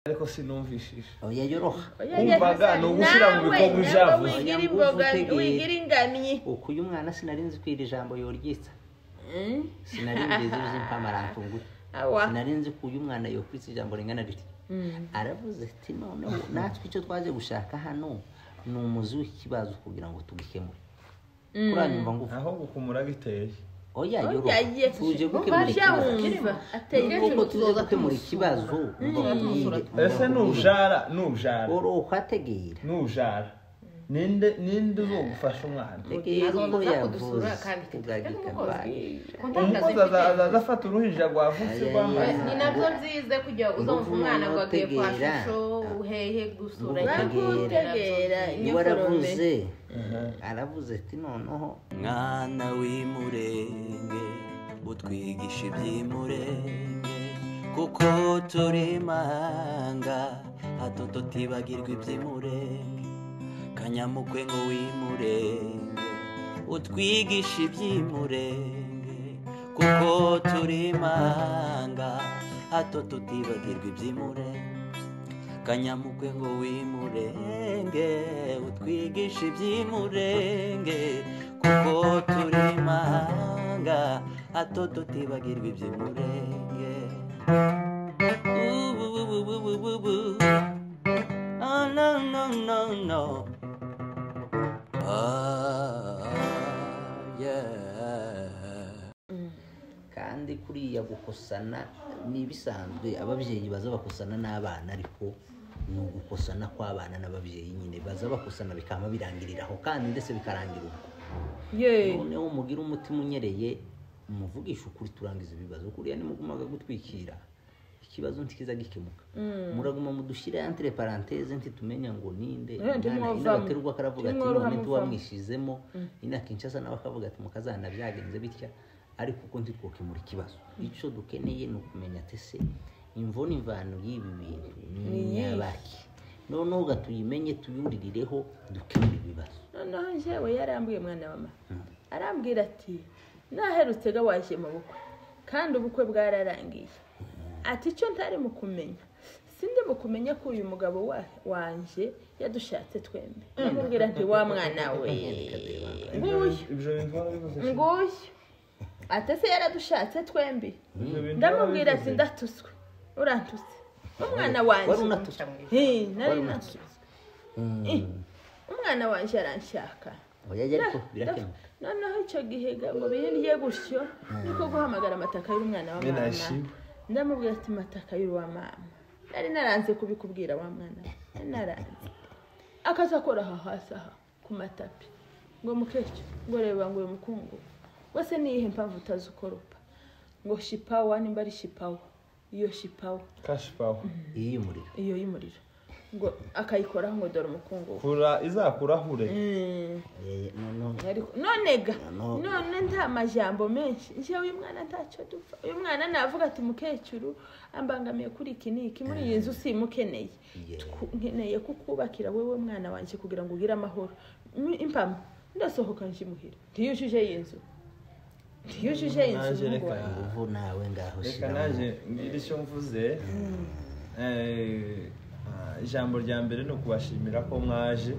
Ariko sinumvishije. Oya, yoroha. Umvaga ni ugushyira mu bikorwa ivyavuze. Wigira imboga, wigira ingamyi. Uku uyu mwana sinari nzi ko iri jambo yoryitsa, sinari nzi izi mpamarantungu. Awa. Sinari nzi ko uyu mwana yokwitsa ijambo ringana ritya. Aravuze ati noneho natwe icyo twaje gushaka hano ni umuzi w'ikibazo kugira ngo tugikemure. Uranyumva ngufu? Aho gukumura giteye. Oya, Oya, yoroha. ye. Tuje gukemura Baja ikibazo. wumva ateye. Nuko tuje gukemura ikibazo, umva nkubwire, umva Ese nkubwire. Nujara, nujara. Oroha, tegera. Nujara, ninde uzogufasha umwana? Tegera uko Azoza kudusura yavuze kandi ugagika umukozi. mbaye. Ko nta kazi Umukozi mfite. azaza afata uruhinja rwavutse rw'amazi. Ni nabyo nziza kujya uzumva Nguvu umwana ngo agiye kwa notegera. shusho hehe gusura. Nguvu Bagutegera. Niwe Nyokorome. aravuze, aravuze ati noneho Mwana w'Imurenge, utwigisha iby'Imurenge kuko turi imanga, hato tutibagirwa iby'Imurenge. Kanyamukwe ngo w'Imurenge, utwigisha iby'Imurenge kuko turi imanga, hato tutibagirwa iby'Imurenge. Kanyamukwe ngo w'Imurenge, utwigisha iby'Imurenge kuko turi imanga, hato tutibagirwa iby'Imurenge. Ububububububu. Oh, no, no, no, no. Ah, yeah. Kandi kuriya gukosana ni ibisanzwe, ababyeyi baza bakosana n'abana, ariko ni ugukosana kw'abana n'ababyeyi nyine, baza bakosana bikaba birangirira aho, kandi ndetse bikarangira ubwo. Ye. Noneho mugire umutima unyereye, muvugishe ukuri, turangiza ibibazo. Kuriya nimugumaga gutwikira, ikibazo ntikiza gikemuka. Muraguma mudushyire entre parenthèse, ntitumenya ngo ninde. Eh, Umwana ntimwovamo. ina baterwa karavuga ati Ntimworoha none muvamo. ntiwamwishizemo. Ina Kinshasa nawe akavuga ati mukazana byagenze bitya, ariko uko ntitwokemura ikibazo. Icyo dukeneye ni ukumenya ati ese imvo n'imvano y'ibi bintu ni nyabaki? Noneho ga tuyimenye, tuyuririreho, dukemure ibibazo. Noneho njyewe yarambwiye, mwana wa mama, arambwira ati naherutse ga waje mu bukwe kandi ubukwe bwararangiye, ati icyo ntari mu kumenya, sindi mu kumenya ko uyu mugabo wanje yadushatse twembi. Ndamubwira nti wa mwana we, nguyu. Ibyo bintu warabivuze? Nguyu, ati ese yaradushatse twembi? Ibyo bintu Ndamubwira ati warabivuze? Ndatuswe, urantutse umwana wanje. Wari unatuswe. Hi, nari Wari natuswe. Eh, umwana wanje aranshaka. Oya, ariko birakemuka. Noneho icyo gihe ga ngo bihindye gutyo, niko guhamagara amataka y'umwana wa mama. Minashiwe. Ndamubwira ati mataka y'uwa mama, nari naranze kubikubwira wa mwana we, nari naranze. Akaza akora aha hasi aha ku matapi ngo mukecuru, ngo reba, ngo uyu mukungu wese ni iyihe mpamvu utazi ukoropa? Ngo shipawa, nimba ari shipawa, iyo shipawa. Cash power. Iyi y'umuriro. Iyo y'umuriro, ngo akayikoraho, ngo dore umukungu we. Kura izakurahure. Eh, noneho Ariko none ga No. none nta majambo menshi, njyewe uyu mwana ntacyo dupfa. Uyu mwana navuga ati mukecuru ambangamiye kuri iki n'iki muri iyi nzu, simukeneye. Nkeneye kukubakira wowe mwana wanjye kugira ngo ugire amahoro. Impamo ndasohoka nje imuhira, ntiyujuje iyi nzu, ntiyujuje iyi nzu. Nanjye Umuhungu reka. wanjye. Nguvu nawe ngaho Reka shiramo. nanjye ngire icyo mvuze. Ijambo rya mbere ni ukubashimira ko mwaje,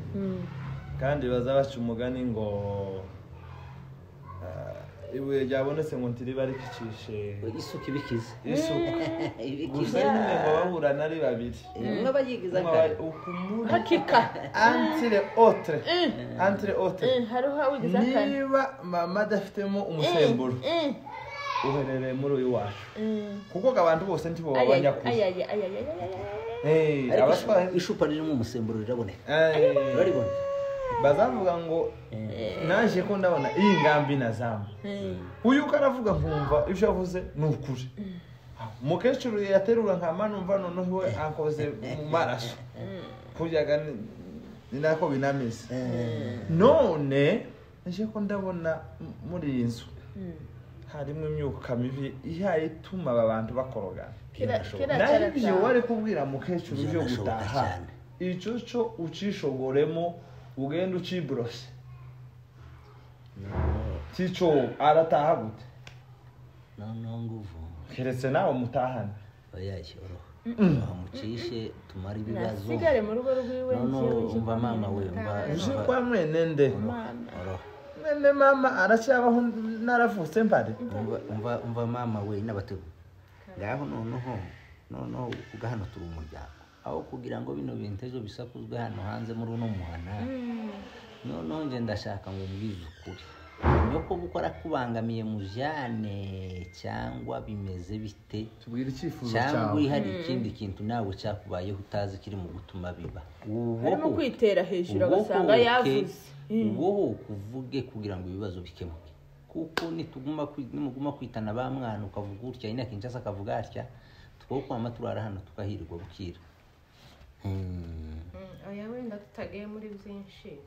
kandi baza baca umugani ngo ibuye ryabonetse ngo ntiriba rikicishe isuka ibikiza. Isuka gusa. Ibikiza. Nyine ngo baburana ari babiri. Umwe aba yigiza Umwe kare. Ukumuri Hakika. entre autres, entre autres. Hariho awigiza kane. Niba mama adafitemo umusemburo uherereye muri uyu wacu, kuko abantu bose ntibo b'abanyakuri. Ayaya, ayaya, ayaya. Eh, Ariko Abaswahili ishupa ririmo umusemburo riraboneka. Eh, Uraribona. bazavuga ngo naje ko ndabona iyi ngambi nazamu uyu uko aravuga, nkumva ibyo avuze ni ukuri. Umukecuru yaterura nkama numva noneho we ankoze mu maraso kuryaga, ni nako binameze. None nje ko ndabona muri iyi nzu harimo imyuka mibi ihaye ituma aba bantu bakorogana. Kira Naho ibyo cyarataha. wari kubwira mukecuru byo Byanashoboka gutaha, cyane. icyo cyo ucishogoremo, ugenda uciborose, tico arataha gute? Noneho nguvu. Keretse nawe mutahane. Oya, yoroha. Bamucishe tumara ibibazo. Nasigare mu rugo rwiwe none umva mama we umva uje kwa mwene nde mama. Mwene mama aracyabaho naravutse mbare. Umva mama we n'abatego. Ngaho noneho ugahano turi umuryango. Aho kugira ngo bino bintu ejo bisakuzwe hano hanze muri uno muhana. Noneho nje ndashaka ngo mbwize ukuri. Nyoko bukora kubangamiye mujane cyangwa bimeze bite? Tubwire icyifuzo cyawe. Cyangwa hari ikindi kintu nawe cyakubayeho utazi kiri mu gutuma biba. Harimo kwitera hejuru agasanga yavuze. Wowe kuvuge kugira ngo ibibazo bikemuke. Kuko nituguma nimuguma kwitana ba mwana ukavuga utya ina Kinshasa akavuga atya twokwama turara hano tukahirwa bukira. Oya wenda tutagiye muri byinshi.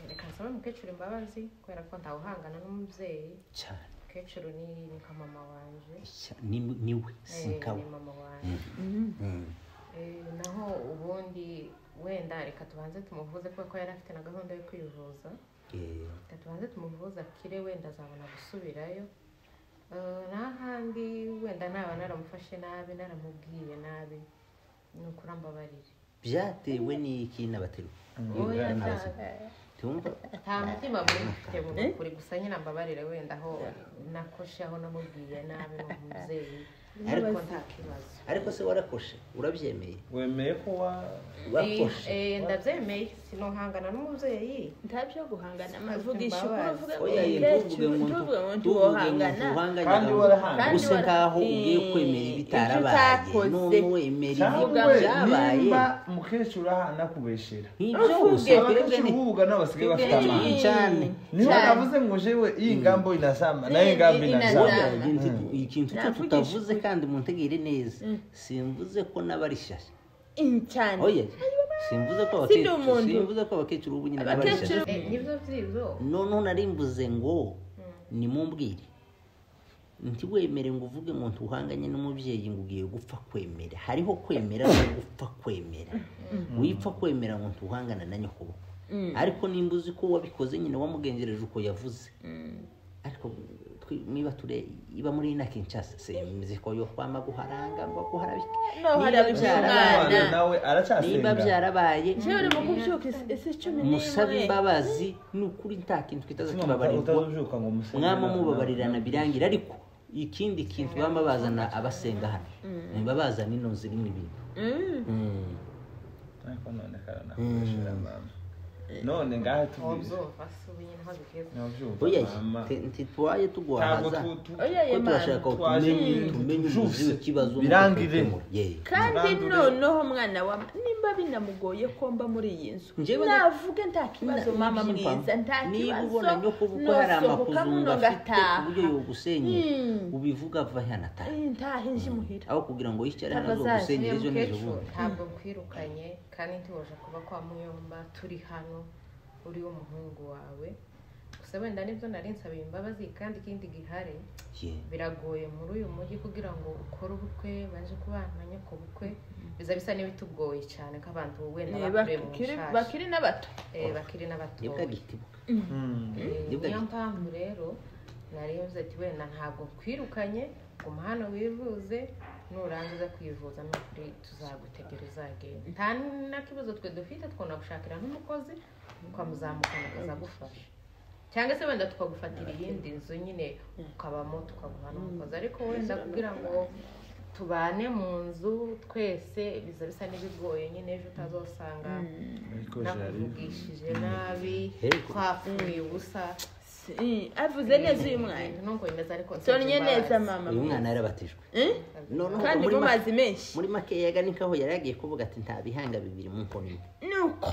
Reka nsaba mukecuru imbabazi kubera ko ntawuhangana n'umubyeyi cyane. Mukecuru ni nka mama wanje. Niwe sinkawe. Ni mama wanje. Naho ubundi wenda reka tubanze tumuvuze kuko yari afite na gahunda yo kwivuza. Reka tubanze tumuvuze akire wenda azabona gusubirayo. N'ahandi wenda naba naramufashe nabi naramubwiye nabi nukuri ambabarire. Byatewe n'iki n'abateru? Tumva nta mutima mufite mu kuri gusa nyine ambabarire wenda aho nakoshe aho namubwiye nabi n'umubyeyi ariko nta kibazo. Ariko se warakoshe urabyemeye? Wemeye ko wakoshe? Ndabyemeye sinohangana n'umubyeyi. Ntabyo guhangana mavugisha uvuga oya ntuvuge ngo kandi warahangana gusa nkaho ugiye kwemera ibitarabaye none wemera ibyabaye. Nimba mukecuru ahana kubeshera nk'ibyo gusa abakecuru bubuga n'abasigaye bafite amahane cyane. Niho navuze ngo jewe iyi ngambo inazama nayo ngambo inazama. Ikintu cyo tutavuze kandi muntegere neza simvuze ko n'abarishasha cyane. Oya simvuze ko abakecuru ubu nyine n'abarishasha nibyo byibyo. None narimbuze ngo nimumbwire ntiwemere ngo uvuge ngo ntuhanganye n'umubyeyi ngo ugiye gupfa kwemera. Hariho kwemera no gupfa kwemera. Wipfa kwemera ngo ntuhangana na nyoko. Ariko nimba uzi ko wabikoze nyine wamugenjereje uko yavuze. Ariko niba ture iba muri ina Kinshasa semeze ko yo kwama guharanga ngo guharabike. No harabike nawe aracyasenga. Niba byarabaye je uri mu kubyuka ese 11 musabe imbabazi nukuri nta kintu kitaza kibabarirwa mwama mubabarirana birangira. Ariko ikindi kintu bamba bazana abasenga hano babazana ino zirimo ibintu. Ariko none karana kubeshera mama. None ngahe tubizi. Oya ntitwaye tuguhaza. Turashaka tumenye umuzi w'ikibazo birangire. Kandi noneho mwana wa nimba binamugoye ko mba muri iyi nzu navuge nta kibazo mama mwiza nta kibazo. Niba ubona nyoko kuko hari amakuzungu afite uburyo yogusenyera ubivuga ava hano ataha. Ntahe nje muhira. Aho kugira ngo yicare hano azogusenyera ejo n'ejo bundi. Ntabwo nkwirukanye kandi ntiwoje kuba kwa muyomba turi hano uri umuhungu wawe gusa wenda nibyo nari nsabiye imbabazi. Kandi ikindi gihari biragoye muri uyu mujyi kugira ngo ukore ubukwe baje kubana nyoko bukwe biza bisa n'ibitugoye cyane ko abantu wenda bakure mu nshasha bakiri n'abato bakiri n'abato niyo mpamvu rero nari mvuze ati wenda ntabwo nkwirukanye guma hano wivuze nurangiza kwivuza n'ukuri tuzagutegera uzagenda nta n'akibazo twe dufite twonagushakira n'umukozi ukamuzamukana akazagufasha cyangwa se wenda tukagufatira iyindi nzu nyine ukabamo tukaguha n'umukozi. Ariko wenda kugira ngo tubane mu nzu twese biza bisa n'ibigoye nyine ejo utazosanga nakuvugishije nabi twapfuye ubusa. Avuze neza uyu mwana nuko bimeze ariko nsonye neza mama. Uyu mwana yarabatijwe kandi mu mazi menshi muri make yaga nikaho yaragiye kuvuga ati nta bihanga bibiri mu nkono imwe nuko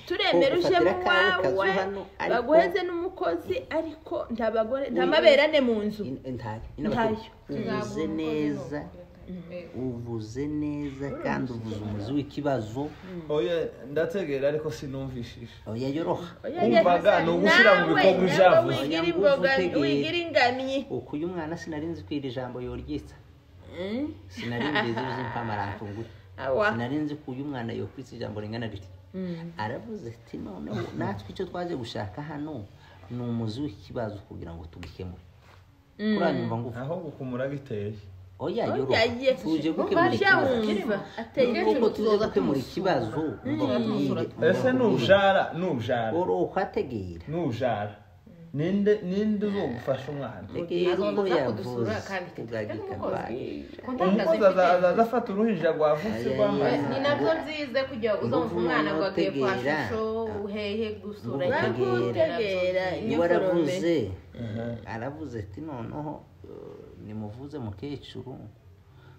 turemera uje mu wawe baguheze n'umukozi ariko nta bagore nta maberane mu nzu ntayo. Uvuze neza uvuze neza kandi uvuze umuzi w'ikibazo. Oya ndategera ariko sinumvishije. Oya yoroha. Umvaga ni ugushira mu bikorwa ivyavuze. Wigira ingamyi. Uku uyu mwana sinari nzi ko iri jambo yoryitsa. Sinari nzi uzi mpamarantungu. Sinari nzi ko uyu mwana yokwitsa ijambo ringana ritya. Aravuze ati noneho natwe icyo twaje gushaka hano ni umuzi w'ikibazo kugira ngo tugikemure. Kuranyumva ngufu. Aho gukumura giteye. Oya yoro tuje gukemura ikibazo. Nuko tuje gukemura ikibazo. Ese nujara oro kwategera. Nujara. Ninde uzogufasha umwana? Azoza kudusura kandi umukozi azafata uruhinja rwavutse rw'amazi. Ni nabyo nziza kujya uzumva umwana ngo agiye kwa shusho uhehe gusura. Niwe aravuze aravuze ati noneho nimuvuze mukecuru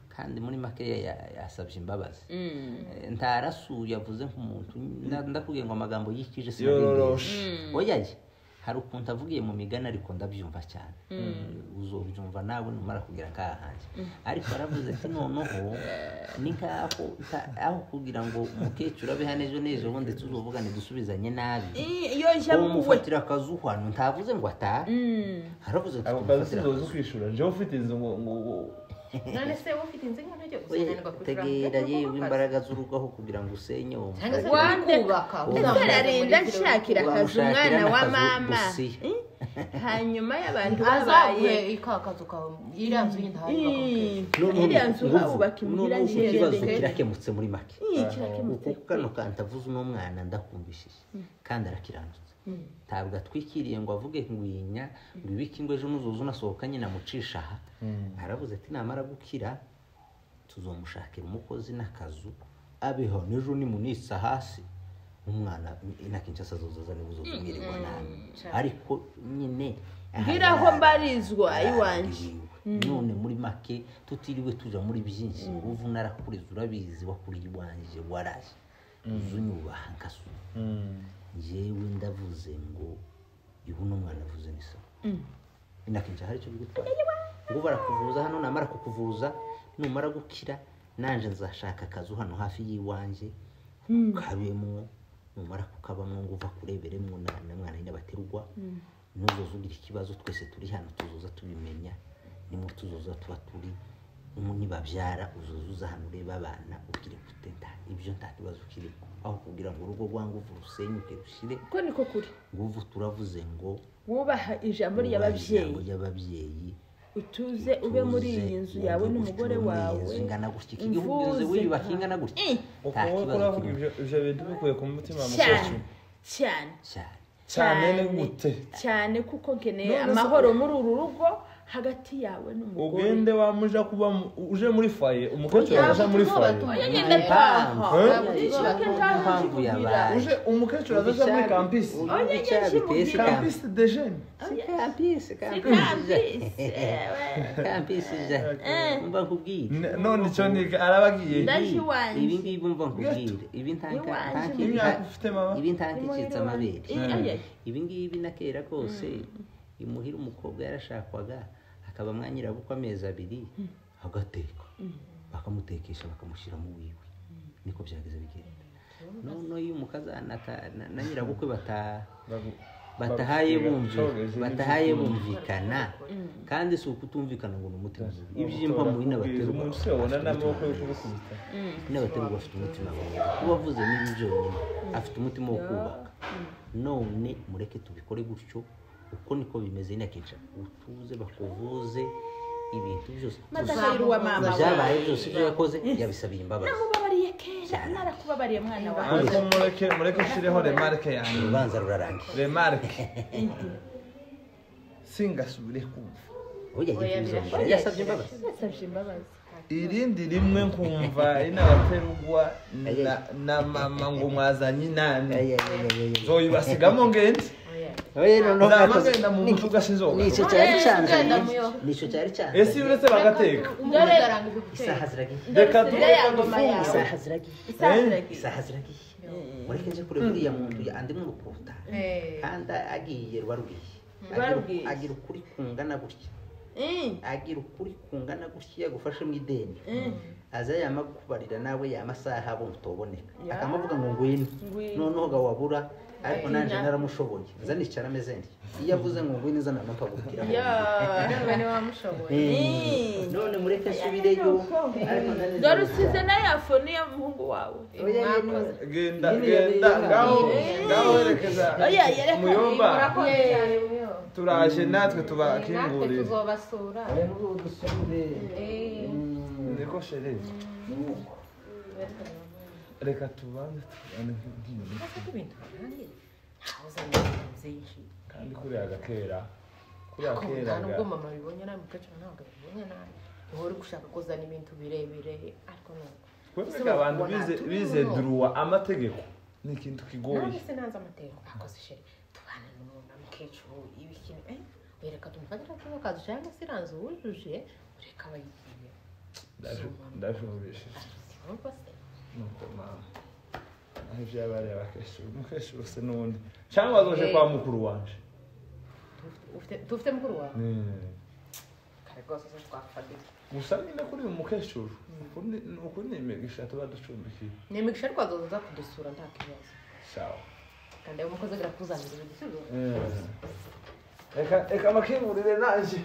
kandi muri make yasabye imbabazi. Ntarasuye avuze nk'umuntu ndakubwiye ngo amagambo yikije sinabindi. Oya hari ukuntu avugiye mu migani ariko ndabyumva cyane. Uzobyumva nawe numara kugira nkahanje. Ariko aravuze ati noneho ni nkaho aho kugira ngo umukecuru abe hano ejo n'ejo bundi tuzovugane dusubizanye nabi. Umufatira akazu hano ntavuze ngo atahe. Aravuze ati ako kazu sizoza kwishura nje ufite inzu ngo none se ufite inzu ngo ntujye gusananirwa kwishura. Tegera yewe imbaraga z'urugo aho kugira ngo usenye uwo kubaka. Ararinda nshakira akazu umwana wa mama. Hanyuma y'abantu babaye ikakazu kawe iriya nzu y'indahari iriya nzu ubaka imuhira nje ikibazo kirakemutse muri make. Kuko kano kantavuze uno mwana ndakumvishije kandi arakiranutse. Ntabwo atwikiriye ngo avuge ngwinya ngo ibiki ngo ejo nuzoza unasohoka nyina amucisha aha. Aravuze ati namara gukira tuzomushakira umukozi n'akazu abeho n'ejo nimunitsa hasi umwana inakinshasa azoza niba uzozumwirirwa nabi. Ariko nyine ngiraho mbarizwa iwanje. None muri make tutiriwe tuja muri byinshi nguvu narakuriza urabizi wakuriye iwanje waraje uzunyubaha nkasu. Njyewe ndavuze ngo ibuno mwana avuze ni sawa. Inakinja hari cyo bigutwara. Ngo barakuvuza hano namara kukuvuza numara gukira nanje nzashaka akazu hano hafi yiwanje kabemwo numara kukabamwo ngo uva kureberemwo na mwana nyine baterugwa nuzoza ugira ikibazo twese turi hano tuzoza tubimenya nimwe tuzoza tuba turi umuntu babyara uzoza hano ureba abana ubwire gute ibyo nta kibazo kiri aho kugira ngo urugo rwangu rusenyuke rushire. Ko niko kuri nguvu turavuze ngo wubaha ijambo ry'ababyeyi utuze ube muri iyi nzu yawe n'umugore wawe ingana gutya igihugu wiyubaka ingana gutya. Nta kibazo ibyo bintu bikuye ku mutima mukecuru cyane cyane gute cyane kuko nkeneye amahoro muri uru rugo hagati yawe n'umugore. Ugende wamuja kuba uje muri foyer umukecuru aje muri foyer. Uje umukecuru aje muri campus. Campus de jeunes. Campus je. Umva nkubwire. None icyo ni arabagiye. Ibi ngibi umva nkubwire. Ibi ntanka ibi ntanka icitse amabere. Ibi ngibi nakera kose imuhira umukobwa yarashakwaga akaba mwanyirabukwa amezi abiri agateka bakamutekesha bakamushyira mu wiwe niko byageze bigenda. None iyo umukazana na nyirabukwe batahaye bumvikana kandi si ukutumvikana ngo ni umutima iby'impamo n'abaterwa n'abaterwa bafite umutima kubavuze n'ibi byonyine afite umutima wo kubaka. None mureke tubikore gutyo uko niko bimeze inakenshi utuze bakuvuze ibintu byose byabaye byose ibyo yakoze yabisabiye imbabazi. Namubabariye kera narakubabariye mwana wawe. Ariko mureke nshireho remarque yanjye. Urubanza rurarangiye. Remarque singasubire kumva. Oya yasabye imbabazi. Yasabye imbabazi. Irindi rimwe nkumva inabaterugwa na mama ngo mwazanye inani zoyibasigamo ngende. Nicyo cyari cyanzanye. Nicyo cyari cyanzanye. Ese uretse bagateka. Isaha ziragiye. Reka dufunge. Isaha ziragiye. Isaha ziragiye. Mureke nje kure buriya muntu andi mu rukuta. Kandi agiye rwarugiye. Agira ukuri kungana gutya. Agira ukuri kungana gutya yagufashe mu ideni. Aza yamakubarira nawe yamasaha abo mutoboneka akamuvuga ngo ngwino noneho gawabura ariko nanje naramushoboye nza nicara meze ndi iyo avuze ngo ngwino nza nampagurukira none wamushoboye none mureke subireyo ariko dore usize na ya fone ya muhungu wawe genda genda ngaho ngaho werekeza muyomba turaje natwe tubakingurire natwe tuzobasura niko chérie reka tubanze tubane kandi kuriya gakera kuriya kera nubwo mama bibonye nabi mukecuru ntabwo abibonye nabi uhora gushaka kuzana ibintu birebire ariko nuko twebwe abantu bize droit amategeko ni ikintu kigoye none se nanze amategeko akoze chérie tubane n'umuntu mukecuru ibikini wereka tumufatira tuba kazi cyangwa se iranzu wujuje ureka abayigiye ndabyumvishije nuko mama aho ibyabareba abakecuru umukecuru se n'ubundi cyangwa wazoje kwa mukuru wanje tufite mukuru wawe kare rwose se twafadika gusa nyine kuri uyu mukecuru uku ni imigisha tuba ducumbikiye ni imigisha ariko azoza kudusura nta kibazo sawa kandi umukozi agira kuzanira igisubizo reka amakingurire naje.